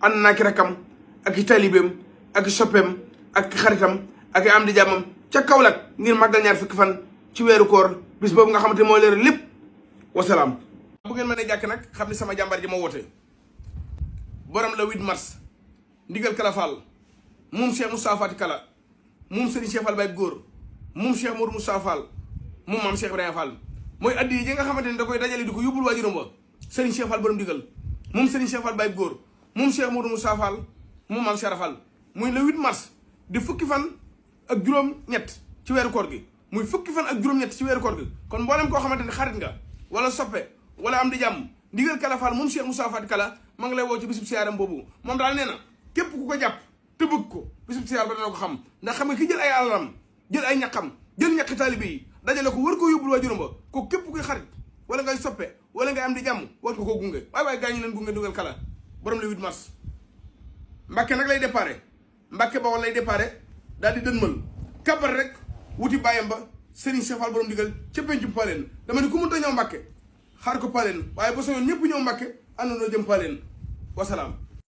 ànd naa ki rakam ak i talibeem ak i soppeem ak xaritam ak i am di jàmmam ca Kaolack ngir màggal ñaar fukki fan ci weeru koor bis boobu nga xamante moo leeral lépp wasalaam. bu ngeen mën a jàkk nag xam ni sama jàmbar ji ma woote borom la 8 mars ndigal Kala Fall moom Cheikh Moustapha Fati Kala moom Serigne Cheikh Fall Baye góor moom Cheikh Modou Moustapha Fall moom maam Cheikh Ibrahima Fall mooy addi yi nga xamante ni da koy dajale di ko yóbbul waajuram ba Serigne Cheikh Fall borom ndigal moom Serigne Cheikh Fall Baye góor moom Cheikh Modou Moustapha Fall moom maam Cheikh Fall muy le 8 mars di fukki fan ak juróom-ñett ci weeru koor gi muy fukki fan ak juróom-ñett ci weeru koor gi kon mboolem koo xamante ni xarit nga wala soppe wala am di jàmm ndigal Kala Fall moom Cheikh Moustapha Fati Kala ma ngi lay woo ci bisub siyaaram boobu moom daal nee na képp ku ko jàpp te bëgg ko bisub siyaar ba dana ko xam ndax xam nga ki jël ay alalam jël ay ñaqam jël ñaqi taalibe yi dajale ko war ko yóbbul waajuram ba ko képp kuy xarit wala ngay soppe wala ngay am di jàmm war ko koo gunge waaye gaa ñu leen gunge ndigal Kala borom le 8 mars Mbàkke nag lay déparé Mbàkke Bawol lay déparé daal di dënmal kabar rek wuti bàyyam ba Serigne Cheikh Fall borom ndigal ca pencu Paleen dama ni ku mënta ñëw Mbàkke xaar ko Paleen waaye ba soñoon ñëpp ñëw Mbàkke àndandoo jëm Paleen wasalaam